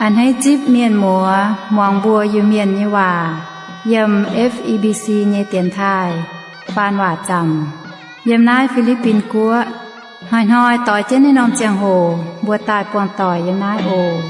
A'hneiv zipv mienh muoz muangx mbuo Iu-Mienh nyei waac yiem F E B C nyei dienx taaih faan waac zaamc yiem naaiv Fi^li^bin Guoqv. Hnoi-hnoi doix jienv naaiv norm ziangh hoc mbuo daaih buangh doic yiem naaiv oc.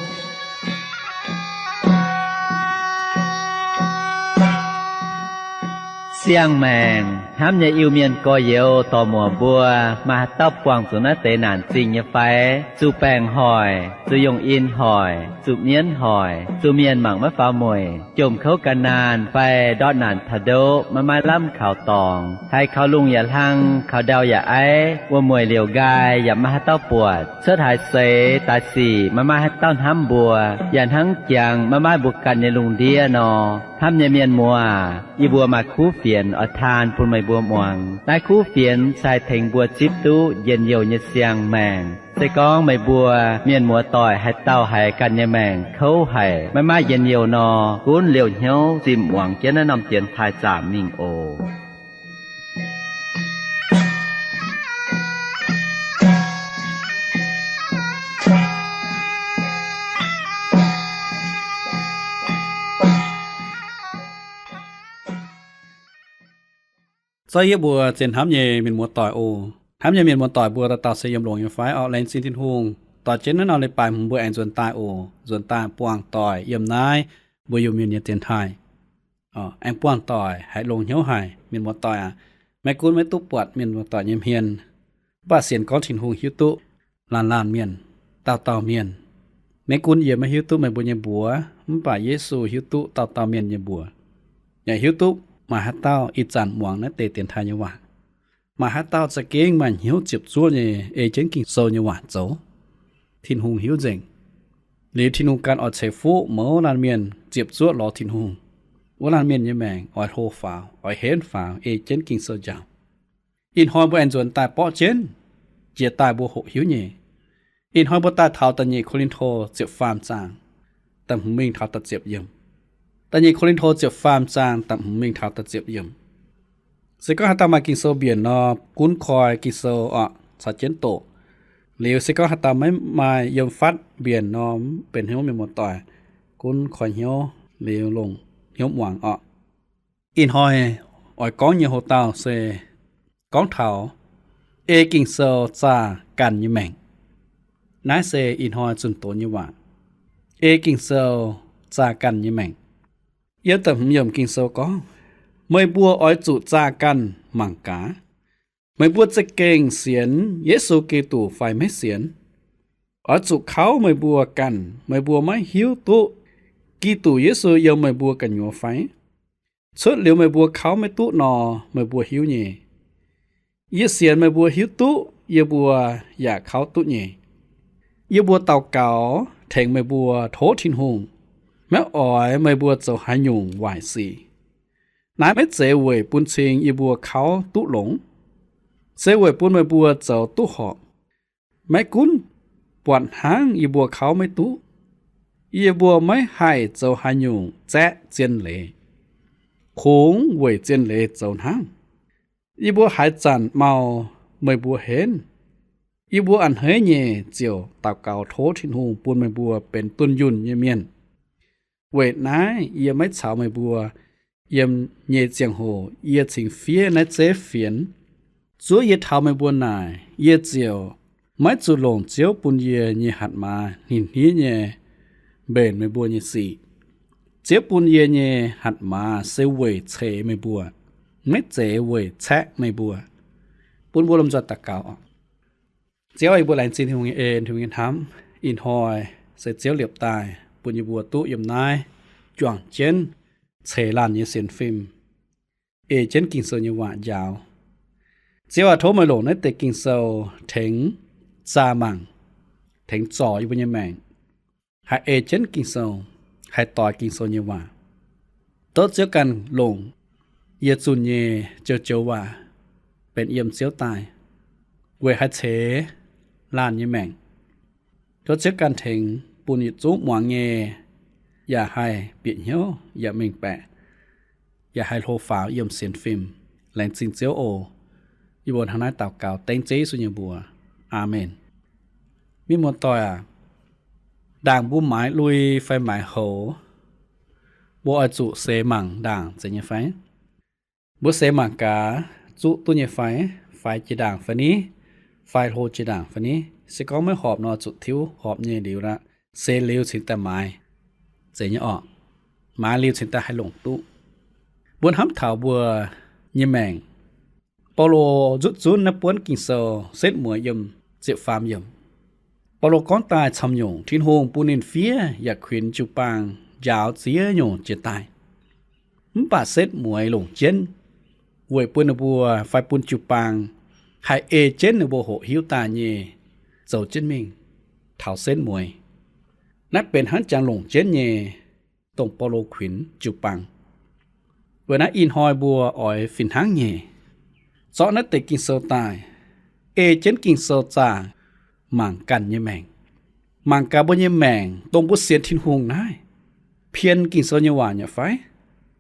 Siang-maengc hnamv nyei Iu-Mienh gorx-youz dorc-muoc mbuo, maaih haaix dauh buangh zuqc naaiv deix naanc zingh nyei fai? Zuqc baengc hoic, zuqc yungh in hoic, zuqc mienv hoic, zuqc mienh mangc maiv faaux mueic, jomc kouv gan naanh fai ndortv naanc taux ndoqv maiv maaih lamh kaux dorngx, haiz kaux lungh yaac hlang, kaux ndau yaac aiv, wuom-mueic liouc nqaai yaac maiv maaih haaix dauh buatc, cuotv haaix seix daaih sic maiv maaih haaix dauh hnamv mbuo, yaac hnangv jangx maiv maaih mbuo ganh nyei lungh ndiev nor. Hnamv nyei mienh muoz, yie mbuo maaih kuv fienx oix taan bun meih mbuo muangx. Naaiv kuv fienx se haih tengx mbuo zipv duqv njien-youh nyei siang-maengc. Se gorngv meih mbuo mienh muoz-doic haaix dauh haiz ganh nyei maengc kouv haic, maiv maaih njien-youh nor, gunv liouh hnyouv zimh muangx jienv naaiv norm dienx taaih zaamc mingh oc. Zouv yie mbuo zien hnamv nyei mienh muoz-doic oc. Hnamv nyei mienh muoz-doic mbuo dauh dauh se yiem longx nyei fai? Orqv, laengz zingh Tin-Hungh, doix jienv naaiv norm leiz-baaix hmz mbuo aengx nzuonx daaih oc. Nzuonx daaih buangh doic yiem naaiv mbuo Iu-Mienh nyei dienx taaih. Aengx buangh doic haiz longx hnyouv haic, mienh muoz-doic aac. Maiv gunv maiv duqv buatc mienh muoz-doic nyei hmien, mv baac sienx gorngv Tin-Hungh hiuv duqv laanh laanh mienh, dauh dauh mienh. Maiv gunv yie maiv hiuv duqv meih mbuo nyei mbuox, mv baac Yesu hiuv duqv dauh dauh mienh nyei mbuox, yaac hiuv duqv maaih haaix dauh ih zanc muangx naaiv deix dienx taaih nyei waac. Maaih haaix dauh za'gengh maaih hnyouv ziepc zuoqv nyei ei jienv Ging-Sou nyei waac zoux, Tin-Hungh hiuv nzengc. Liuz Tin-Hungh ganh oix ceix fuqv mouz laanh mienh ziepc zuoqv lorz Tin-Hungh, wuov laanh mienh nyei maengc oix hlo faaux, oix henv faaux ei jienv Ging-Sou njaaux. Ih hnoi mbuo aengx nzuonx daaih borqv jienv, jiex daaih mbuo hoqc hiuv nyei. Ih hnoi mbuo daaih taux da'nyeic Ko^lin^to ziepc faam zaang, da'hmz mingh taux da'ziepc yiemc. Da'nyeic Ko^lin^to ziepc faam zaang, da'hmz mingh taux da'ziepc yiemc. Se gorngv haaix dauh maaih Ging-Sou mbienc nor, gunv koi Ging-Sou orqc, caux jienv doqc. Liuz se gorngv haaix dauh maiv maaih yiem fatv mbienc nor, mv benx hnyouv mienh muoz-doic, gunv koi hnyouv liuz longc hnyouv muangx orqc. Ih hnoi oix gorngv nyei hoc-dauh se gorngv taux ei Ging-Sou zaah ganh nyei maengc. Naaiv se ih hnoi zunh doz nyei waac, ei Ging-Sou zaah ganh nyei maengc. Yiem da'hmz yiemc Ging-Sou gorngv, meih mbuo oix zuqc zaah ganh mangc gaax, meih mbuo za'gengh sienx Yesu Giduc fai maiv sienx. Oix zuqc kauv meih mbuo ganh, meih mbuo maiv hiuv duqv Giduc Yesu yiem meih mbuo gu'nyuoz fai? Cuotv liuz meih mbuo kauv maiv duqv nor, meih mbuo hiuv nyei. Yie sienx meih mbuo hiuv duqv yie mbuo yaac kauv duqv nyei. Yie mbuo daux gaux tengx meih mbuo tov Tin-Hungh, maiv oix meih mbuo zoux haaix nyungc waaic sic. Naaiv maiv zeiz weic bun cing yie mbuo kauv duqv longx, se weic bun meih mbuo zoux duqv horpc. Maiv gunv buatc hnangv yie mbuo kauv maiv duqv, yie mbuo maiv haih zoux haaix nyungc zaeqv zien leiz, kungx weic zien leiz zoux hnangv. Yie mbuo haaix zanc mau meih mbuo henv, yie mbuo a'hneiv nyei ziouc daux gaux tov Tin-Hungh bun meih mbuo benx dunh yunh nyei mienh. Weic naaiv yie maiv caux meih mbuo yiem nyei ziangh hoc yie cingx fiev naaiv zeiv fienx. Zuov yie taux meih mbuo naaic, yie ziouc maiv zuqc longc Ziouv bun yie nyei hatc maaz hninh-hningv nyei mbenc meih mbuo nyei sic. Ziouv bun yie nyei hatc maaz se weic ceix meih mbuo, maiv zeiz weic caeqv meih mbuo. Bun mbuo lomh nzoih daux gaux. Ziouv, yie mbuo laengz zingh Tin-Hungh nyei en, Tin-Hungh nyei hnamv. Ih hnoi se Ziouv liepc daaih bun yie mbuo duqv yiem naaiv juangc jienv ceix laanh nyei sienx fim, ei jienv Ging-Sou nyei waac njaaux. Ziouv aac, tov meih longc naaiv deix Ging-Sou tengx zaah mangc, tengx zorc yie mbuo nyei maengc, haih ei jienv Ging-Sou, haih doix Ging-Sou nyei waac. Tov Ziouv ganh longc yie zunh nyei joux-joux waac benx yiem Ziouv daaih, weic haih ceix laanh nyei maengc. Tov Ziouv ganh tengx bun yietc zungv muangx nyei yaac haih bieqc hnyouv, yaac mengh baeqc, yaac haih hlo faaux yiem sienx fim. Laengz zingh Ziouv oc. Yie mbuo hnangv naaiv daux gaux dengv Ziouv Yesu nyei mbuox. Aamen. Mienh muoz-doic aac, Ndaangc mbuo maaiz lui fai maaiz houx, mbuo oix zuqc seix mangc ndaangc zeiz nyei fai? Mbuo seix mangc gaax zuqv duqv nyei fai? Faix jiex ndaangc fai ni? Faix hlo jiex ndaangc fai ni? Se gorngv maiv horpc nor, zuqc tiuv horpc nyei liuz aqv, seix liuz cingx daaih maaiz zeiz nyei orqc. Maaiz liuz cingx daaih haih longc duqv. Mbuo hnamv taux mbuo nyei maengc, Baulo nzutv zunv naaiv buonv Ging-Sou setv mueiz yiem ziepc faam yiemc. Baulo gorngv daaih camv nyungc Tin-Hungh bun ninh fiev yaac kuinx jiu-baang njaaux ziex nyungc jiex daaih. Mv baac setv mueiz longc jienv weic bun ninh mbuo fai bun jiu-baang haih ei jienv ninh mbuo hoqc hiuv daaih nyei zoux jienv mingh taux setv mueiz. Naaiv benx hnangv jangx longc jienv nyei dongh Baulo kuinx jiu-baang. Weic naaiv ih hnoi mbuo oix fih hnangv nyei zorqv naaiv deix Ging-Sou daaih ei jienv Ging-Sou zaah mangc ganh nyei maengc. Mangc gaax mbuo nyei maengc dongh mbuo sienx Tin-Hungh naaiv, pien Ging-Sou nyei waac nyei fai?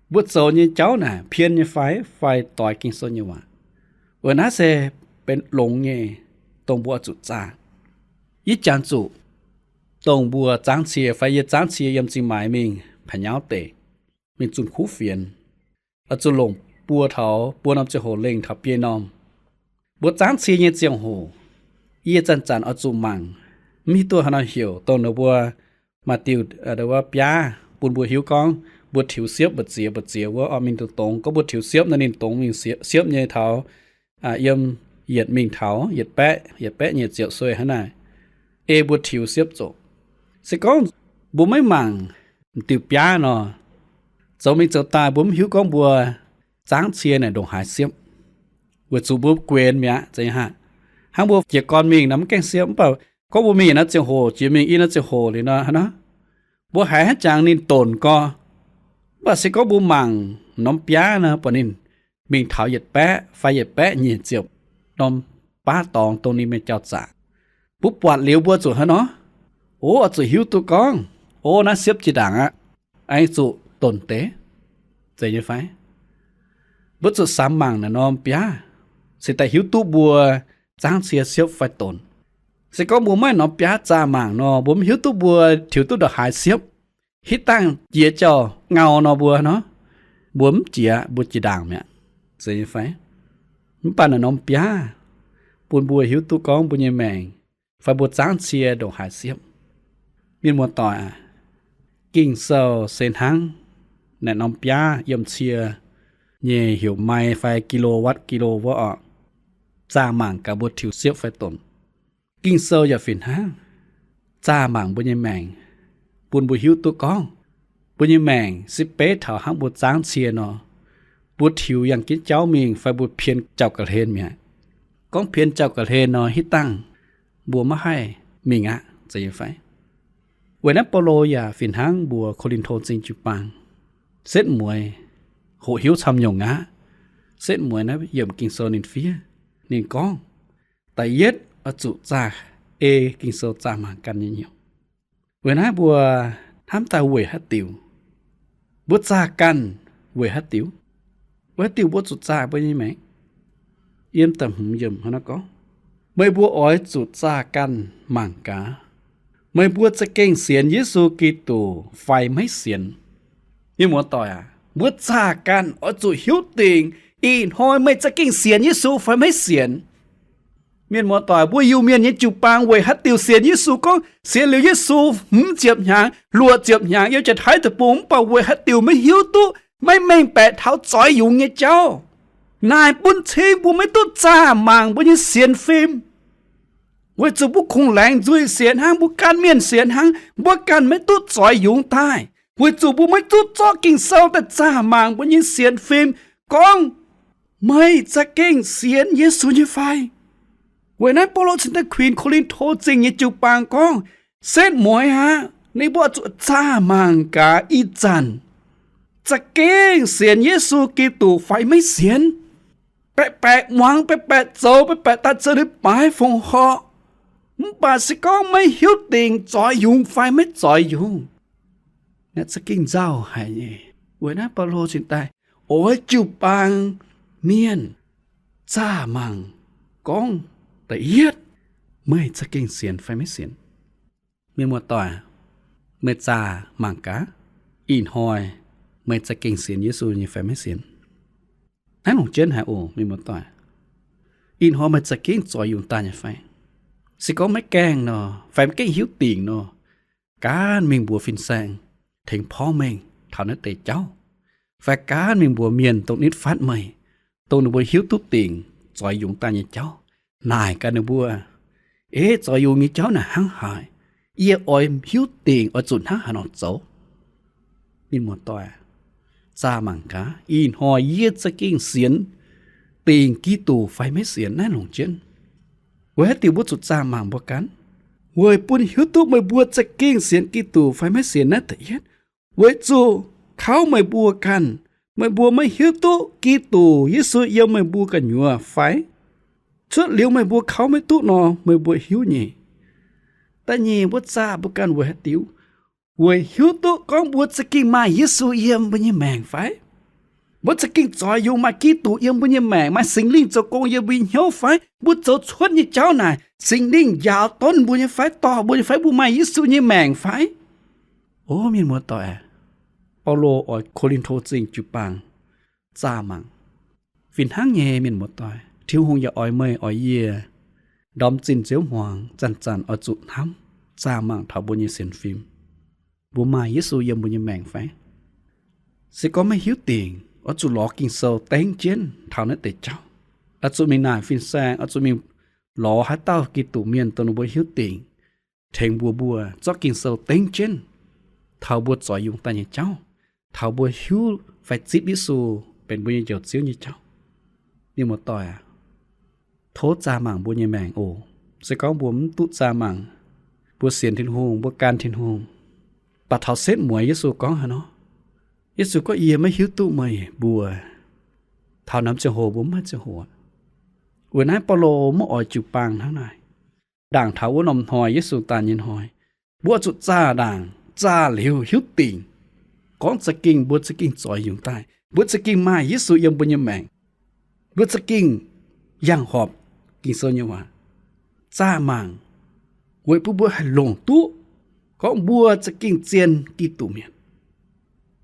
Mbuo zoux nyei jauv naaic pien nyei fai, fai doix Ging-Sou nyei waac? Weic naaiv se benx longx nyei dongh mbuo oix zuqc zaah. Yie jangx zuqc dongh mbuo zangv cie fai yie zangv cie yiem zingh maaiz mingh pa'nyauv deic, mingh zunh kuv fienx, oix zuqc longc buo taux buo norm ziangh hoc lengh taux biei norm. Mbuo zangv cie nyei ziangh hoc, yie zanc-zanc oix zuqc mangc, mv hiuv duqv haaix nor heuc dongh ninh mbuo maaih diuh wuov biaav bun mbuo hiuv gorngv mbuo tiux siepv mbu'ziex mbu'ziex wuov oix mingh dongh dongz. Gorngv mbuo tiux siepv nor ninh dongz mingh siepv nyei taux yiem yietc mingh taux yietc baeqv, yietc baeqv nyic ziepc sueih hnangv naaic, ei mbuo tiux siepv zoqc. Se gorngv mbuo maiv mangc diuh biaav nor, zoux mingh zoux daaih mbuo mv hiuv gorngv mbuo zangv cie naaic ndongc haaix siepv, weic zuqc mbuo guenx mi'aqv. Zeiz nyei haic. Hnangv mbuo jiez gorn mingh nor mv gaengh siepv, mv baac gorngv mbuo mingh naaiv ziangh hoc, jiex mingh i naaiv ziangh hoc liuz nor, hnangv naaiv, mbuo haiz hnangv jangx ninh donc gorx. Mv baac se gorngv mbuo mangc norm biaav nor, buatc ninh mingh taux yietc baeqv fai yietc baeqv nyic ziepc norm baav dorngx dongh ninh mingh jauv-zaqc, mbuo buatc liuz mbuo zuqc hnangv nor, o, oix zuqc hiuv duqv gorngv, o, naaiv siepv jiex ndaangc aqv, aengx zuqc donc deix, zeiz nyei fai? Mbuo zuqc samx mangc naaiv norm biaav, cingx daaih hiuv duqv mbuo zangv cie siepv fai donc. Se gorngv mbuo maiv norm biaav zaah mangc nor, mbuo mv hiuv duqv mbuo tiux duqv ndongc haaix siepv. Hitv dangh jiex jauv ngau nor mbuo nor, mbuo mv jiex, mbuo jiex ndaangc mi'aqv, zeiz nyei fai? Mv baac naaiv norm biaav bun mbuo hiuv duqv gorngv mbuo nyei maengc fai mbuo zangv cie ndongc haaix siepv. Mienh muoz-doic aac, Ging-Sou se hnangv naaiv norm biaav yiem cie nyei heuc mile fai kilo, watt, kilo wuov orqc, zaah mangc gaax mbuo tiux siepv fai donc. Ging-Sou yaac fih hnangv zaah mangc mbuo nyei maengc, bun mbuo hiuv duqv gorngv mbuo nyei maengc se beiv taux hnangv mbuo zangv cie nor, mbuo tiux yangh jienv jauv mingh fai mbuo pien jauv ga'hlen mi'aqv. Gorngv pien jauv ga'hlen nor, hitv dangh mbuo maiv haih mingh aqv, zeiz nyei fai? Weic naaiv Baulo yaac fih hnangv mbuox Ko^lin^to Zingh jiu-baang, setv mueiz hoqc hiuv camv nyungc aqv. Setv mueiz naaiv yiemc Ging-Sou ninh fiev, ninh gorngv, da'yietv oix zuqc zaah, ei Ging-Sou zaah mangc ganh nyei nyungc. Weic naaiv mbuo hnamv daaih weic haaix diuc? Mbuo zaah ganh weic haaix diuc? Weic haaix diuc mbuo zuqc zaah mbuo nyei maengc? Yiem da'hmz yiemc hnangv naaiv gorngv, meih mbuo oix zuqc zaah ganh mangc gaax, meih mbuo za'gengh sienx Yesu Giduc fai maiv sienx. Mienh muoz-doic aac, mbuo zaah ganh oix zuqc hiuv dingc ih hnoi meih za'gengh sienx Yesu fai maiv sienx. Mienh muoz-doic, mbuo Iu-Mienh nyei jiu-baang weic haaix diuc sienx Yesu? Gorngv sienx liuz Yesu hmz ziepc hnyangx, luoqc ziepc hnyangx yiem Janx-Taiv deic-bung, mv baac weic haaix diuc maiv hiuv duqv, maiv mengh baeqc taux zoix yungz nyei jauv. Naaic bun cing mbuo maiv duqv zaah mangc mbuo nyei sienx fim. Weic zuqc mbuo kungx laengz nzuih sienx hnangv, mbuo gan mienh sienx hnangv, mbuo ganh maiv duqv zoix yungz daaih, weic zuqc mbuo maiv duqv zorqv Ging-Sou daaih zaah mangc mbuo nyei sienx fim, gorngv, meih za'gengh sienx Yesu nyei fai? Weic naaiv Baulo cingx daaih kuinx Ko^lin^to Zingh nyei jiu-baang gorngv, setv mueiz aqv, ninh mbuo zuqc zaah mangc gaax ih zanc za'gengh sienx Yesu Giduc fai maiv sienx. Baeqc baeqc muangx, baeqc baeqc zoux, baeqc baeqc daaih zoux leiz-baaix fongc horc, mv baac se gorngv maiv hiuv dingc zoix yungz fai maiv zoix yungz, naaiv za'gengh nzauh haic nyei. Weic naaiv Baulo cingx daaih oix jiu-baang mienh zaah mangc gorngv, da'yietv, meih za'gengh sienx fai maiv sienx. Mienh muoz-doic, meih zaah mangc gaax, ih hnoi meih za'gengh sienx Yesu nyei fai maiv sienx? Naaiv longc jienv haic oc, mienh muoz-doic. Ih hnoi meih za'gengh zoix yungz daaih nyei fai? Se gorngv maiv gaengh nor, fai maiv gaengh hiuv dingc nor, gaanv mingh mbuox fin-saeng tengx porv mengh taux naaiv deix jauv, fai gaanv mingh mbuox mienh dongh nitv fatv meih, dongh ninh mbuo hiuv duqv dingc zoix yungz daaih nyei jauv, naaic gaax ninh mbuo, Eix, zoix yungz nyei jauv naaic hnangv haaix. Yie oix hiuv dingc oix zuqc hnangv haaix nor zoux. Mienh muoz-doic, zaah mangc gaax, ih hnoi yie za'gengh sienx dingc Giduc fai maiv sienx? Naaiv longc jienv. Weic haaix diuc mbuo zuqc zaah mangc mbuo ganh? Weic bun hiuv duqv meih mbuo za'gengh sienx Giduc fai maiv sienx naaiv da'yietv. Weic zuqc kaux meih mbuo ganh, meih mbuo maiv hiuv duqv Giduc Yesu yiem meih mbuo gu'nyuoz fai? Cuotv liuz meih mbuo kaux maiv duqv nor, meih mbuo hiuv nyei. Da'nyeic, mbuo zaah mbuo ganh weic haaix diuc? Weic hiuv duqv gorngv mbuo za'gengh maaih Yesu yiem mbuo nyei maengc fai? Mbuo za'gengh zoix yungz maaih Giduc yiem mbuo nyei maengc, maaih Singx Lingh zoux gong yiem mbuo nyei hnyouv fai? Mbuo zoux cuotv nyei jauv naaic, Singx Lingh njaaux donv mbuo nyei fai, dorh mbuo nyei fai? Mbuo maaih Yesu nyei maengc fai? O mienh muoz-doic, Baulo oix Ko^lin^to Zingh jiu-baang zaah mangc. Fih hnangv nyei, mienh muoz-doic, Tin-Hungh yaac oix meih oix yie ndorm zinh nziouv hmuangx zanc-zanc oix zuqc hnamv zaah mangc taux mbuo nyei sienx fim. Mbuo maaih Yesu yiem mbuo nyei maengc fai? Se gorngv maiv hiuv dingc, oix zuqc lorz Ging-Sou dengv jienv taux naaiv deix jauv. Oix zuqc mingh naaic fin-saeng, oix zuqc mingh lorz haaix dauh Giduc mienh dongh ninh mbuo hiuv dingc, tengx mbuox mbuo zorqv Ging-Sou dengv jienv taux mbuo zoix yungz daaih nyei jauv, taux mbuo hiuv fai zipv Yesu benx mbuo nyei Njoux Ziouv nyei jauv. Mienh muoz-doic aac, tov zaah mangc mbuo nyei maengc oc. Se gorngv mbuo mv duqv zaah mangc, mbuo sienx Tin-Hungh, mbuo gan Tin-Hungh, baac taux setv mueiz Yesu gorngv haaix nor? Yesu gorngv, Yie maiv hiuv duqv meih mbuo. Taux naaiv ziangh hoc mbuo mv maaih ziangh hoc. Weic naaiv Baulo maiv oix jiu-baang hnangv naaic. Ndaangc taux wuov norm hnoi Yesu daaih nyei hnoi, mbuo zuqc zaah ndaangc, zaah liuz hiuv dingc, gorngv za'gengh mbuo za'gengh zoix yungz daaih, mbuo za'gengh maaih Yesu yiem mbuo nyei maengc, mbuo za'gengh yangh horpc Ging-Sou nyei waac, zaah mangc, weic bun mbuo haih longc duqv gorngv mbuo za'gengh zien Giduc mienh.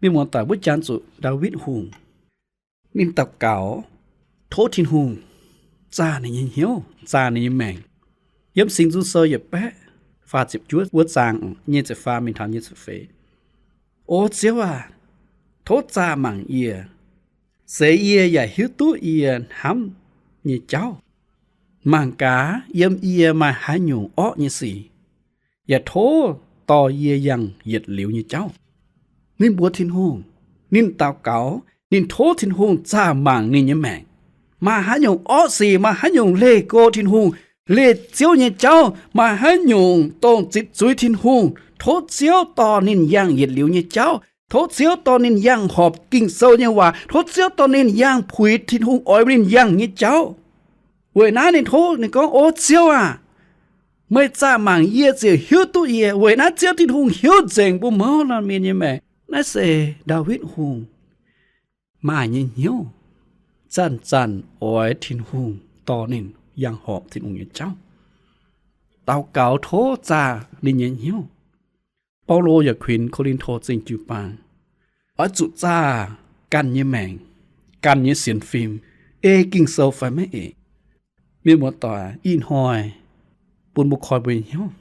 Mienh muoz-doic, mbuo jangx zuqc Ndaawitv Hungh, ninh daux gaux tov Tin-Hungh zaah ninh nyei hnyouv, zaah ninh nyei maengc. Yiem Singx Nzung Sou yietc baeqv faah ziepc juov wuov zaang nyei ziepc faam mingh taux nyei ziepc feix, O Ziouv aac, tov zaah mangc yie, seix yie yaac hiuv duqv yie hnamv nyei jauv. Mangc gaax yiem yie maaih haaix nyungc orqv nyei sic, yaac tov dorh yie yangh yietc liuz nyei jauv. Ninh mbuox Tin-Hungh, ninh daux gaux, ninh tov Tin-Hungh zaah mangc ninh nyei maengc. Maaih haaix nyungc orqv sic, maaih haaix nyungc leih go Tin-Hungh, leih Ziouv nyei jauv, maaih haaix nyungc dongh zitc zuiz Tin-Hungh, tov Ziouv dorh ninh yangh yietc liuz nyei jauv. Tov Ziouv dorh ninh yangh horpc Ging-Sou nyei waac. Tov Ziouv dorh ninh yangh puix Tin-Hungh oix ninh yangh nyei jauv. Weic naaiv ninh tov, ninh gorngv, O Ziouv aah! Meih zaah mangc yie ziouc hiuv duqv yie. Weic naaiv Ziouv Tin-Hungh hiuv nzengc mbuo mouz laanh mienh nyei maengc. Naaiv se Ndaawitv Hungh maaih nyei hnyouv, zanc-zanc oix Tin-Hungh dorh ninh yangh horpc Tin-Hungh nyei jauv, daux gaux tov zaah ninh nyei hnyouv. Baulo yaac kuinx Ko^lin^to Zingh jiu-baang oix zuqc zaah ganh nyei maengc, ganh nyei sienx fim, ei Ging-Sou fai maiv ei. Mienh muoz-doic, ih hnoi bun mbuo koi mbuo nyei hnyouv,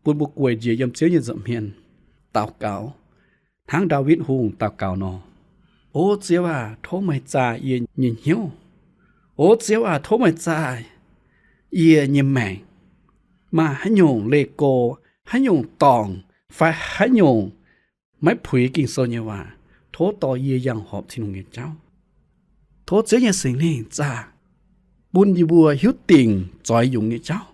bun mbuo gueic njiec yiem Ziouv nyei nza'hmien daux gaux, hnangv Ndaawitv Hungh daux gaux nor, O Ziouv aah! Tov meih zaah yie nyei hnyouv. O Ziouv aah! Tov meih zaah yie nyei maengc. Maaih haaix nyungc leih go, haaix nyungc dorngc, fai haaix nyungc maiv puix Ging-Sou nyei waac, tov dorh yie yangh horpc Tin-Hungh nyei jauv. Tov Ziouv nyei Singx Lingh zaah bun yie mbuo hiuv dingc zoix yungz nyei jauv.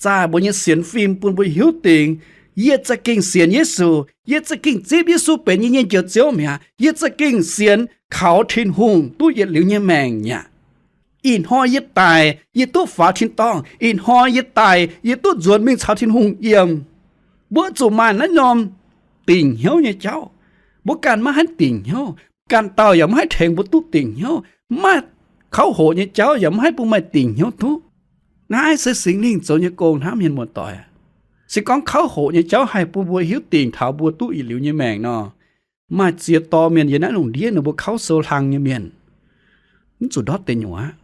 Zaah mbuo nyei sienx fim bun mbuo hiuv dingc, yie za'gengh sienx Yesu, yie za'gengh zipv Yesu benx yie nyei Njoux Ziouv mi'aqv. Yie za'gengh sienx kaux Tin-Hungh duqv yietc liuz nyei maengc mi'aqv. Ih hnoi yie daic, yie duqv faaux tin-dorngh. Ih hnoi yie daic, yie duqv nzuonx mingh caux Tin-Hungh yiem. Mbuo zuqc maaih naaiv norm dingc hnyouv nyei jauv. Mbuo ganh maiv haih dingc hnyouv, ganh dauh yaac maiv haih tengx mbuo duqv dingc hnyouv. Maiv maaih kauv hoqc nyei jauv yaac maiv haih bun meih dingc hnyouv duqv. Naaiv se Singx Lingh zoux nyei gong hnamv, mienh muoz-doic. Se gorngv kauv hoqc nyei jauv haih bun mbuo hiuv dingc taux mbuo duqv yietc liuz nyei maengc nor, maaih ziex dorh mienh yiem naaiv lungh ndiev ninh mbuo kauv sou hlang nyei mienh, mv zuqc ndortv deic nyuoqc aqv.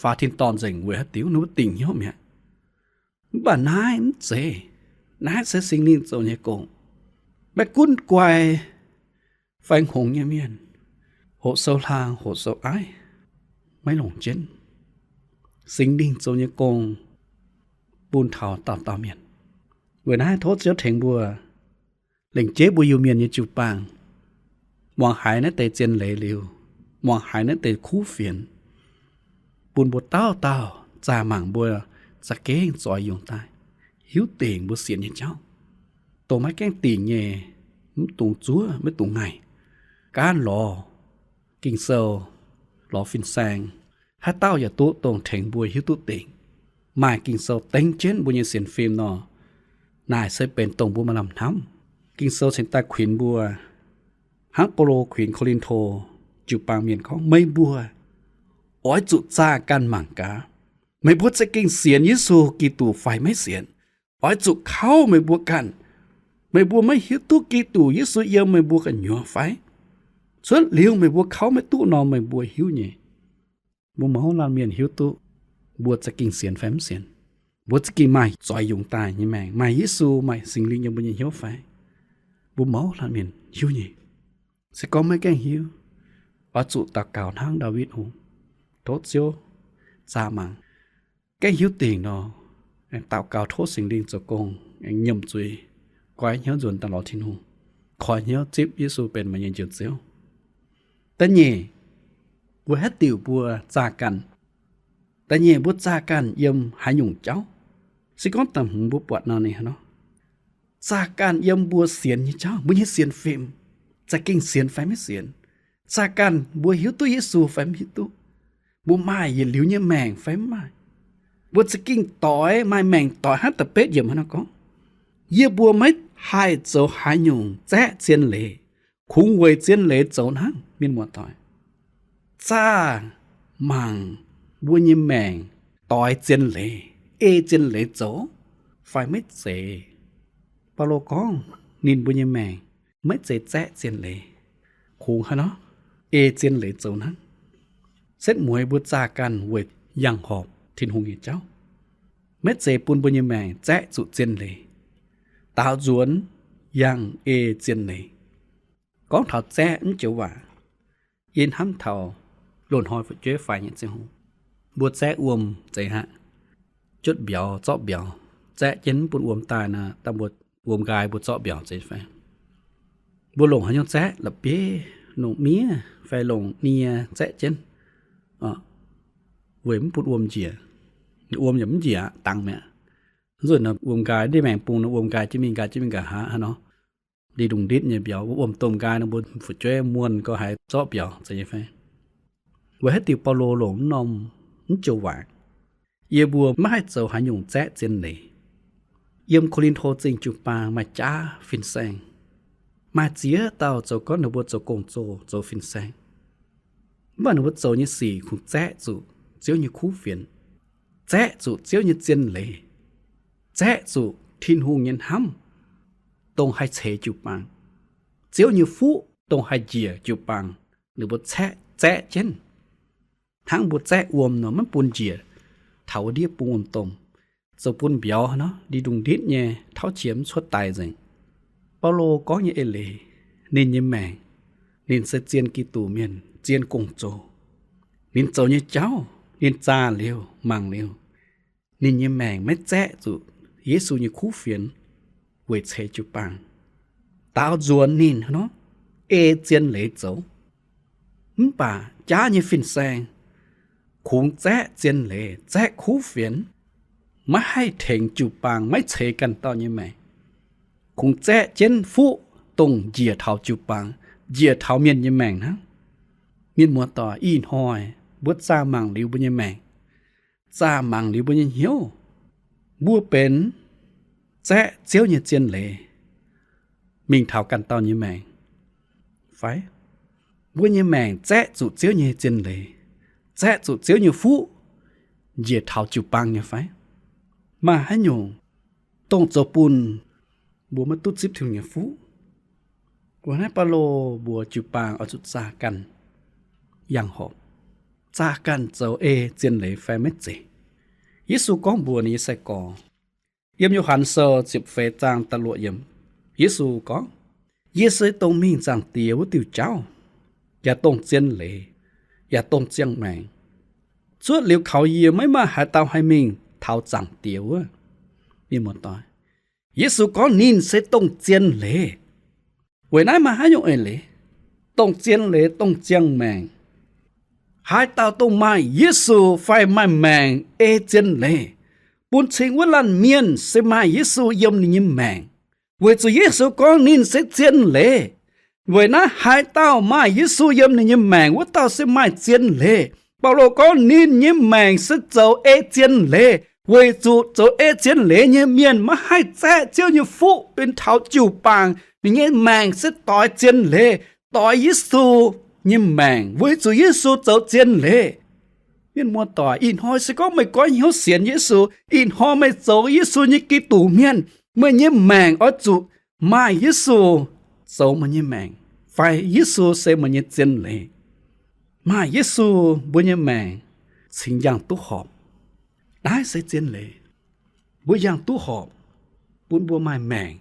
Faaux tin-dorngh nzengc weic haaix diuc? Ninh mbuo dingc hnyouv mi'aqv. Mv baac naaiv mv zeiz. Naaiv se Singx Lingh zoux nyei gong. Maiv gunv guai fai hngongx nyei mienh, hoqc sou hlang, hoqc sou aiv, maiv longc jienv. Singx Lingh zoux nyei gong bun taux dauh dauh mienh. Weic naaiv tov Ziouv tengx mbuo, lengc jeiv mbuo Iu-Mienh nyei jiu-baang, muangx haiz naaiv deix zien leiz liuz, muangx haiz naaiv deix kuv fienx, bun mbuo dauh dauh zaah mangc mbuo za'gengh zoix yungz daaih, hiuv dingc mbuo sienx nyei jauv, dongh maiv gaengh dingc nyei, mv dungx zuov, maiv dungx ngaih, gaanv lorz Ging-Sou, lorz fin-saeng, haaix dauh yaac duqv dongh tengx mbuo hiuv duqv dingc. Maaih Ging-Sou dengv jienv mbuo nyei sienx fim nor, naaic se benx dongh mbuo maaih lamh hnamv. Ging-Sou cingx daaih kuinx mbuo, hnangv Baulo kuinx Ko^lin^to jiu-baang mienh gorngv, meih mbuo oix zuqc zaah ganh mangc gaax, meih mbuo za'gengh sienx Yesu Giduc fai maiv sienx. Oix zuqc kauv meih mbuo ganh. Meih mbuo maiv hiuv duqv Giduc Yesu yiem meih mbuo gu'nyuoz fai? Cuotv liuz meih mbuo kauv maiv duqv nor, meih mbuo hiuv nyei. Mbuo mouz laanh mienh hiuv duqv mbuo za'gengh sienx fai mv sienx. Mbuo za'gengh maaih zoix yungz daaih nyei maengc, maaih Yesu, maaih Singx Lingh yiem mbuo nyei hnyouv fai? Mbuo mouz laanh mienh hiuv nyei. Se gorngv maiv gaengh hiuv, oix zuqc daux gaux hnangv Ndaawitv Hungh, tov Ziouv zaah mangc. Gaengh hiuv dingc nor, aengx daux gaux tov Singx Lingh zoux gong, aengx nyiemc zuiz, goiv hnyouv nzuonx daaih lorz Tin-Hungh, koi hnyouv zipv Yesu benx meih nyei Njoux Ziouv. Da'nyeic, mbuo haaix diuc mbuo zaah ganh? Da'nyeic, mbuo zaah ganh yiem haaix nyungc jauv? Se gorngv da'hmz mbuo buatc nor ninh haaix nor, zaah ganh yiem mbuo sienx nyei jauv, mbuo nyei sienx fim, za'gengh sienx fai maiv sienx. Zaah ganh mbuo hiuv duqv Yesu fai mv hiuv duqv. Mbuo maaih yietc liuz nyei maengc fai mv maaih. Mbuo za'gengh doix, maaih maengc doix hnangv da'betv yiemc hnangv nor gorngv, yie mbuo maiv haih zoux haaix nyungc zaeqv zien leiz, kungx weic zien leiz zoux hnangv. Mienh muoz-doic, zaah mangc mbuo nyei maengc doix zien leiz, ei zien leiz zoux fai maiv zeiz. Baulo gorngv ninh mbuo nyei maengc maiv zeiz zaeqv zien leiz, kungx haaix nor, ei zien leiz zoux hnangv. Setv mueiz mbuo zaah ganh weic yangh horpc Tin-Hungh nyei jauv, maiv zeiz bun mbuo nyei maengc zaeqv zuqc zien leiz, daaux nzuonx yangh ei zien leiz. Gorngv taux zaeqv mv joux waac, yie hnamv taux loz-hnoi fu'jueiv faix nyei ziangh hoc, mbuo zaeqv wuom zeiz haic, juotv mbiauz zorqv mbiauz, zaeqv jienv mv bun wuom daaih nor, dangh mbuo wuom nqaai mbuo zorqv mbiauz zeiz fai? Mbuo longc haaix nyungc zaeqv? La'bieiv, longc miev fai longc nie zaeqv jienv, weic mv bun wuom njiec. Wuom yaac mv njiec aqv, dangx mi'aqv. Nzunc nor wuom nqaai ndiev maengx bung nor, wuom nqaai jienv mingh, nqaai jienv mingh, nqa'haav hnangv nor. Ndie ndungh nditv nyei mbiauz, wuom domh nqaai nor mbuo fu'jueiv muonh gauh haiz zorqv mbiauz zeiz nyei fai? Weic haaix diuc Baulo longc mv norm, mv joux waac? Yie mbuo maiv haih zoux haaix nyungc zaeqv zien leiz. Yiem Ko^lin^to Zingh jiu-baang maaih jaav fin-saeng, maaih ziex dauh zoux gorngv ninh mbuo zoux gong-zoh, zoux fin-saeng. Mv baac ninh mbuo zoux nyei sic kungx zaeqv zuqc Ziouv nyei kuv fienx, zaeqv zuqc Ziouv nyei zien leiz, zaeqv zuqc Tin-Hungh nyei hnamv, dongh haih ceix jiu-baang, Ziouv nyei fuqv, dongh haih njiec jiu-baang. Ninh mbuo zaeqv, zaeqv jienv, hnangv mbuo zaeqv wuom nor, maiv bun njiec taux wuov ndiev bung wuom-domh, zoux bun mbiauz hnangv nor, ndie ndungh nditv nyei, tauv qiex mv cuotv daix nzengc. Baulo gorngv nyei eix leiz, ninh nyei maengc, ninh se zien Giduc mienh, zien gong-zoh. Ninh zoux nyei jauv, ninh zaah liuz, mangc liuz, ninh nyei maengc maiv zaeqv zuqc Yesu nyei kuv fienx weic ceix jiu-baang, daaux nzuonx ninh hnangv nor, ei zien leiz zoux. Mv baac jaav nyei fin-saeng kungx zaeqv zien leiz, zaeqv kuv fienx, maiv haih tengx jiu-baang, maiv ceix ganh dauh nyei maengc. Kungx zaeqv jienv fuqv dongh njiec taux jiu-baang, njiec taux mienh nyei maengc hnangv. Mienh muoz-doic, ih hnoi mbuo zaah mangc liuz mbuo nyei maengc, zaah mangc liuz mbuo nyei hnyouv, mbuo benx zaeqv Ziouv nyei zien leiz mingh taux ganh dauh nyei maengc fai? Mbuo nyei maengc zaeqv zuqc Ziouv nyei zien leiz, zaeqv zuqc Ziouv nyei fuqv njiec taux jiu-baang nyei fai? Maaih haaix nyungc dongh zoux bun mbuo maiv duqv zipv Tin-Hungh nyei fuqv. Weic naaiv Baulo mbuox jiu-baang oix zuqc zaah ganh yangh horpc, zaah ganh zoux ei zien leiz fai maiv zeiz. Yesu gorngv mbuox ninh nyei sai-gorx, yiem Yo^han Sou ziepc feix zaang da'luoqc yiemc, Yesu gorngv, Yie se dongh mingh Zaangc Diex wuov diuh jauv, yaac dongh zien leiz, yaac dongh ziangh maengc. Cuotv liuz kaux yie maiv maaih haaix dauh haih mingh taux Zaangc Diex wuov. Mienh muoz-doic, Yesu gorngv ninh se dongh zien leiz. Weic naaiv maaih haaix nyungc eix leiz? Dongh zien leiz, dongh ziangh maengc. Haaix dauh dongh maaih Yesu fai maaih maengc ei zien leiz, bun cing wuov laanh mienh se maaih Yesu yiem ninh nyei maengc. Weic zuqc Yesu gorngv ninh se zien leiz. Weic naaiv haaix dauh maaih Yesu yiem ninh nyei maengc, wuov dauh se maaih zien leiz. Baulo gorngv ninh nyei maengc se zoux ei zien leiz, weic zuqc zoux ei zien leiz nyei mienh maiv haih zaeqv Ziouv nyei fuqv benx taux jiu-baang. Ninh nyei maengc se doix zien leiz, doix Yesu nyei maengc, weic zuqc Yesu zoux zien leiz. Mienh muoz-doic, ih hnoi se gorngv meih goiv hnyouv sienx Yesu, ih hnoi meih zoux Yesu nyei Giduc mienh, meih nyei maengc oix zuqc maaih Yesu zoux meih nyei maengc, fai Yesu se meih nyei zien leiz. Maaih Yesu, mbuo nyei maengc cingx yangh duqv horpc. Naaiv se zien leiz. Mbuo yangh duqv horpc, bun mbuo maaih maengc,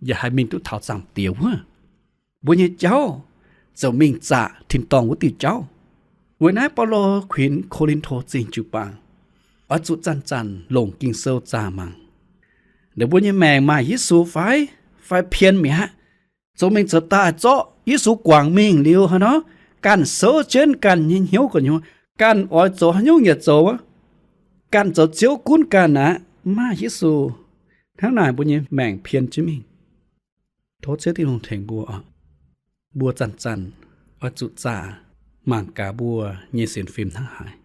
yaac haih mingh duqv taux Zaangc Diex wuov. Mbuo nyei jauv ziouc mingh zaqc tin-dorngh wuov diuh jauv. Weic naaiv Baulo kuinx Ko^lin^to Zingh jiu-baang oix zuqc zanc-zanc longc Ging-Sou zaah mangc, ninh mbuo nyei maengc maaih Yesu fai, fai pien mi'aqv. Zoux mingh zoux daaih zorqv Yesu guangc mingh liuz haaix nor, ganh souv jienv ganh nyei hnyouv gu'nyuoz, ganh oix zoux haaix nyungc yaac zoux, ganh zoux Ziouv gunv ganh aqv, mv maaih Yesu. Hnangv naaic mbuo nyei maengc pien jienv mingh. Tov Ziouv Tin-Hungh tengx mbuo oc. Mbuo zanc-zanc oix zuqc zaah mangc gaax mbuo nyei sienx fim hnangv haaix.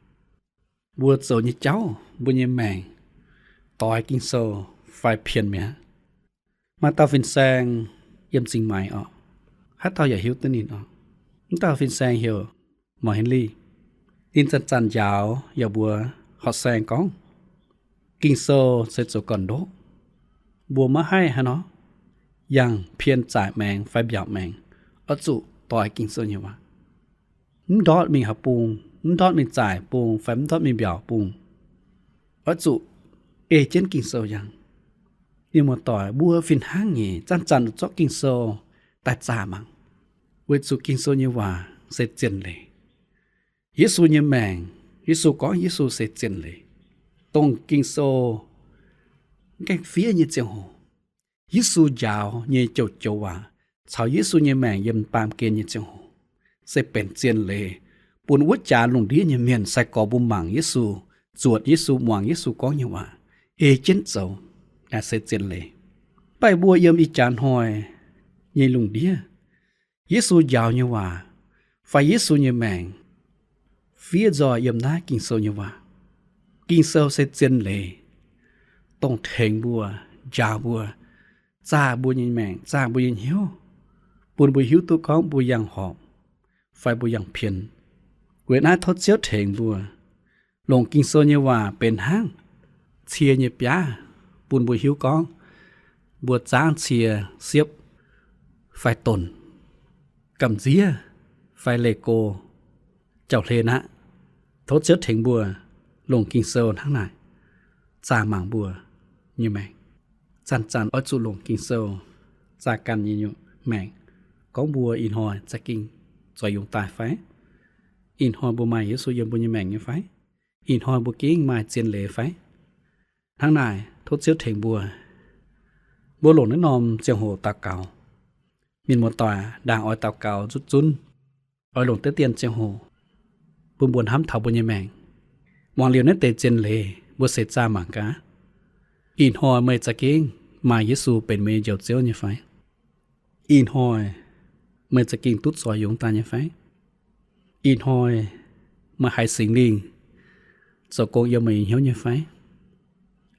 Mbuo zoux nyei jauv, mbuo nyei maengc doix Ging-Sou fai pien mi'aqv. Maaih dauh fin-saeng yiem Zingh Maix oc, haaix dauh yaac hiuv duqv ninh oc. Mv dauh fin-saeng heuc Morc Hen Li. Ninh zanc-zanc njaaux yaac mbuox horqc saeng gorngv, Ging-Sou se zoux gorn-ndoqv. Mbuo maiv haih haaix nor yangh pien zaaic maengx fai mbiaauc maengx, oix zuqc doix Ging-Sou nyei waac. Mv ndortv mingh haaix bung, mv ndortv mingh zaaic bung fai mv ndortv mingh mbiaauc bung, oix zuqc ei jienv Ging-Sou yangh. Mienh muoz-doic, mbuo fih hnangv nyei zanc-zanc zorqv Ging-Sou daaih zaah mangc, weic zuqc Ging-Sou nyei waac se zien leiz. Yesu nyei maengc, Yesu gorngv Yesu se zien leiz, dongh Ging-Sou mv gaengh fiev nyei ziangh hoc, Yesu njaaux nyei joux-joux waac caux Yesu nyei maengc yiem baamh gen nyei ziangh hoc se benx zien leiz bun wuov jaax lungh ndiev nyei mienh, sai-gorx mbuo mangc Yesu, zuotc Yesu, muangx Yesu gorngv nyei waac, ei jienv zoux, naaiv se zien leiz. Mv baac mbuo yiem ih jaax hnoi nyei lungh ndiev, Yesu njaaux nyei waac fai Yesu nyei maengc fiev nzoih yiem naaiv Ging-Sou nyei waac. Ging-Sou se zien leiz, dongh tengx mbuo, njaaux mbuo, zaah mbuo nyei maengc, zaah mbuo nyei hnyouv, bun mbuo hiuv duqv gorngv mbuo yangh horpc fai mbuo yangh pien. Weic naaiv tov Ziouv tengx mbuo longc Ging-Sou nyei waac benx hnangv cie nyei biaav, bun mbuo hiuv gorngv mbuo zaangv cie siepv fai donc, gamh nziev fai leih go, jauv-hlen aqv. Tov Ziouv tengx mbuo longc Ging-Sou hnangv naaic zaah mangc mbuo nyei maengc. Zanc-zanc oix zuqc longc Ging-Sou zaah ganh nyei maengc, gorngv mbuo ih hnoi za'gengh zoix yungz daaih fai? Ih hnoi mbuo maaih Yesu yiem mbuo nyei maengc nyei fai? Ih hnoi mbuo gengh maaih zien leiz fai? Hnangv naaic tov Ziouv tengx mbuo. Mbuo longc naaiv norm ziangh hoc daux gaux. Mienh muoz-doic, ndaangc oix daux gaux nzutv zunv, oix longc diqv dien ziangh hoc bun mbuo hnamv taux mbuo nyei maengc. Muangx liuz naaiv deix zien leiz mbuo seix zaah mangc gaax, ih hnoi meih za'gengh maaih Yesu benx meih nyei Njoux Ziouv nyei fai? Ih hnoi meih za'gengh duqv zoix yungz daaih nyei fai? Ih hnoi meih haiz Singx Lingh zoux gong yiem meih nyei hnyouv nyei fai?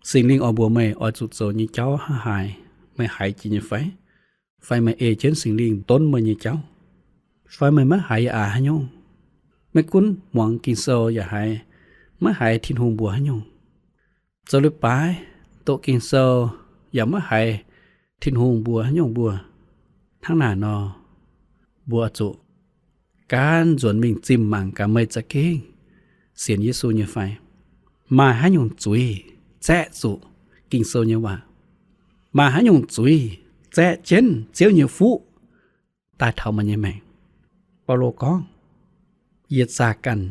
Singx Lingh oix mbuox meih oix zuqc zoux nyei jauv hnangv haaix, meih haiz jiex nyei fai? Fai meih ei jienv Singx Lingh donv meih nyei jauv? Fai meih maiv haiz yaac aax haaix nyungc? Meih gunv muangx Ging-Sou yaac haiz maiv haiz Tin-Hungh mbuox haaix nyungc? Zoux leiz-baaix doqc Ging-Sou yaac maiv haiz Tin-Hungh mbuox haaix nyungc mbuo. Hnangv naaic nor, mbuo oix zuqc gaanv nzuonx mingh zimh mangc gaax meih za'gengh sienx Yesu nyei fai? Maaih haaix nyungc zuiz zaeqv zuqc Ging-Sou nyei waac? Maaih haaix nyungc zuiz zaeqv jienv Ziouv nyei fuqv daaih taux meih nyei maengc? Baulo gorngv, yie zaah ganh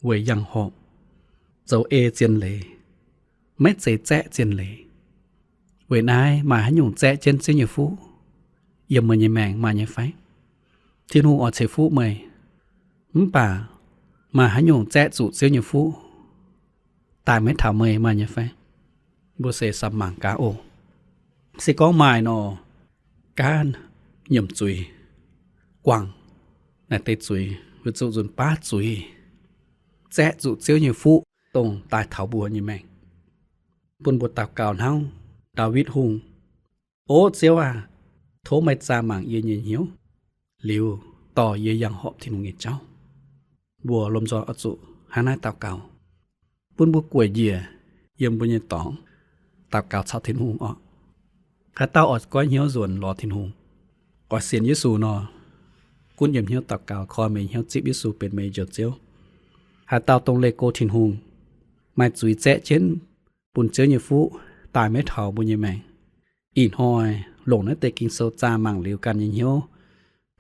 weic yangh horpc zoux ei zien leiz, maiv zeiz zaeqv zien leiz. Weic naaiv maaih haaix nyungc zaeqv jienv Ziouv nyei fuqv yiem meih nyei maengc maaih nyei fai? Tin-Hungh oix ceix fuqv meih, mv baac maaih haaix nyungc zaeqv zuqc Ziouv nyei fuqv daaih maiv taux meih maaih nyei fai? Mbuo se samx mangc gaax oc. Se gorngv maaih nor, gaanv nyiemc zuiz guangc naaic deix zuiz, weic zuqc nzunc baav zuiz zaeqv zuqc Ziouv nyei fuqv dongh daaih taux mbuo nyei maengc. Bun mbuo daux gaux hnangv Ndaawitv Hungh, O Ziouv aah! Tov meih zaah mangc yie nyei hnyouv liuz dorh yie yangh horpc Tin-Hungh nyei jauv. Mbuo lomh nzoih oix zuqc hnangv naaiv daux gaux, bun mbuo gueic njiec yiem mbuo nyei dorngx daux gaux caux Tin-Hungh orqc. Haaix dauh oix goiv hnyouv nzuonx lorz Tin-Hungh, oix sienx Yesu nor, gunv yiem hnyouv daux gaux koi meih hnyouv zipv Yesu benx meih Njoux Ziouv. Haaix dauh dongh leih go Tin-Hungh, maaih zuiz zaeqv jienv bun Ziouv nyei fuqv daaih maiv taux mbuo nyei maengc, ih hnoi longc naaiv deix Ging-Sou zaah mangc liuz ganh nyei hnyouv,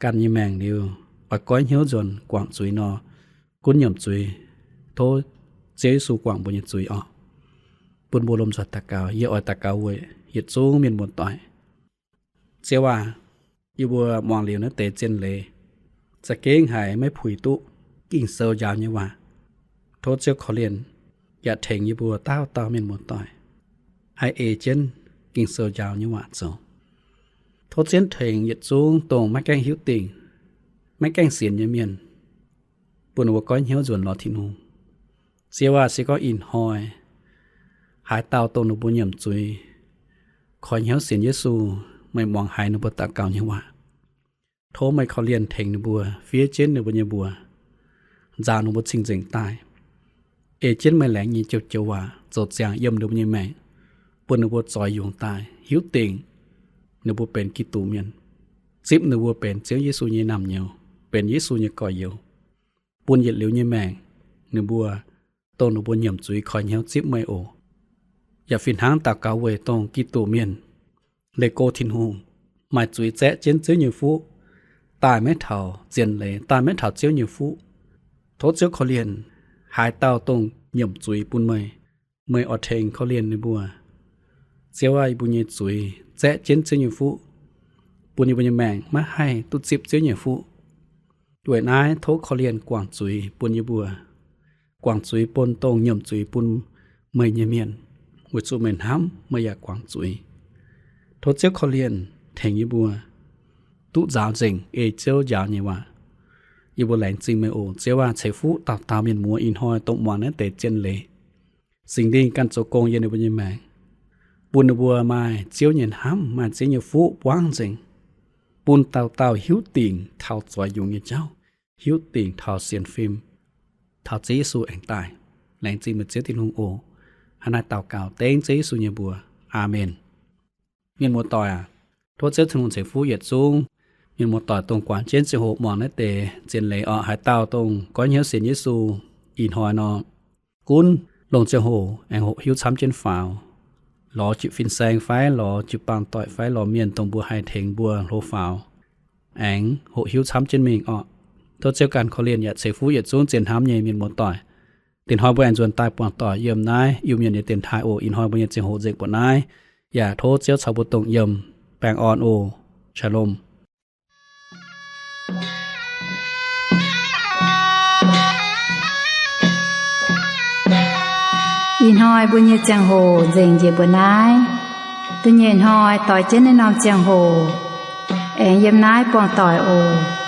ganh nyei maengc liuz, oix goiv hnyouv nzuonx guangc zuiz nor, gunv nyiemc zuiz, tov Ziouv Yesu guangc mbuo nyei zuiz orqc. Bun mbuo lomh nzoih daux gaux. Yie oix daux gaux weic yietc zungv mienh muoz-doic. Ziouv aac, yie mbuo muangx liuz naaiv deix zien leiz, za'gengh haiz maiv puix duqv Ging-Sou njaaux nyei waac. Tov Ziouv korv-lienh yaac tengx yie mbuo dauh dauh mienh muoz-doic haih ei jienv Ging-Sou njaaux nyei waac zoux. Tov Ziouv tengx yietc zungv dongh maiv gaengh hiuv dingc, maiv gaengh sienx nyei mienh, bun ninh mbuo goiv hnyouv nzuonx lorz Tin-Hungh. Ziouv aac, se gorngv ih hnoi haaix dauh dongh ninh mbuo nyiemc zuiz, koi hnyouv sienx Yesu, meih muangx haiz ninh mbuo daux gaux nyei waac. Tov meih korv-lienh tengx ninh mbuo, fiev jienv ninh mbuo nyei mbuox, nzaaux ninh mbuo cing-nzengc daaih, ei jienv meih laengz nyei joux-joux waac zoux ziangx yiem ninh mbuo nyei maengc, bun ninh mbuo zoix yungz daaih hiuv dingc ninh mbuo benx Giduc Mienh, zipv ninh mbuo benx Ziouv Yesu nyei naamh nyouz, benx Yesu nyei gorx-youz, bun yietc liuz nyei maengc ninh mbuo dongh ninh mbuo nyiemc zuiz koi hnyouv zipv meih oc. Yaac fih hnangv daux gaux weic dongh Giduc Mienh leih go Tin-Hungh, maaih zuiz zaeqv jienv Ziouv nyei fuqv, daaih maiv taux zien leiz, daaih maiv taux Ziouv nyei fuqv. Tov Ziouv korv-lienh haaix dauh dongh nyiemc zuiz bun meih, meih oix tengx korv-lienh ninh mbuo. Ziouv aac, yie mbuo nyei zuiz zaeqv jienv Ziouv nyei fuqv, bun yie mbuo nyei maengc maiv haih duqv zipv Ziouv nyei fuqv. Weic naaiv tov korv-lienh guangc zuiz bun yie mbuo, guangc zuiz bun dongh nyiemc zuiz bun meih nyei mienh, weic zuqc meih hnamv, meih yaac guangc zuiz. Tov Ziouv korv-lienh tengx yie mbuo duqv nzaaux nzengc ei Ziouv njaaux nyei waac. Yie mbuo laengz zingh meih oc. Ziouv aac, ceix fuqv dauh dauh mienh muoz ih hnoi dongh muangx naaiv deix zien leiz. Singx Lingh ganh zoux gong yiem ninh mbuo nyei maengc, bun ninh mbuo maaih Ziouv nyei hnamv, maaih Ziouv nyei fuqv buangv nzengc, bun dauh dauh hiuv dingc taux zoix yungz nyei jauv, hiuv dingc taux sienx fim, taux Ziouv Yesu aengx daaih. Laengz zingh meih Ziouv Tin-Hungh oc. Hnangv naaiv daux gaux dengv Ziouv Yesu nyei mbuox. Aamen. Mienh muoz-doic aac, tov Ziouv Tin-Hungh ceix fuqv yietc zungv mienh muoz-doic dongh guangc jienv ziangh hoc muangx naaiv deix zien leiz orqc. Haaix dauh dongh goiv hnyouv sienx Yesu ih hnoi nor, gunv longc ziangh hoc aengx hoqc hiuv camv jienv faaux, lorz jiu fin-saeng fai lorz jiu-baang doic fai lorz mienh dongh mbuo haih tengx mbuo hlo faaux, aengx hoqc hiuv camv jienv mingh orqc. Tov Ziouv ganh korv-lienh yaac ceix fuqv yietc zungv zien hnamv nyei mienh muoz-doic. Dingc hnoi mbuo aengx nzuonx daaih buangh doic yiem naaiv Iu-Mienh nyei dienx taaih oc. Ih hnoi mbuo nyei ziangh hoc nzengc mbuoqc naaiv, yaac tov Ziouv caux mbuo dongh yiem. Baengh orn oc. Shalom. Ih hnoi mbuo nyei ziangh hoc nzengc njiec mbuoqc naaiv. Da'nyeic hnoi doix jienv naaiv norm ziangh hoc aengx yiem naaiv buangh doic oc.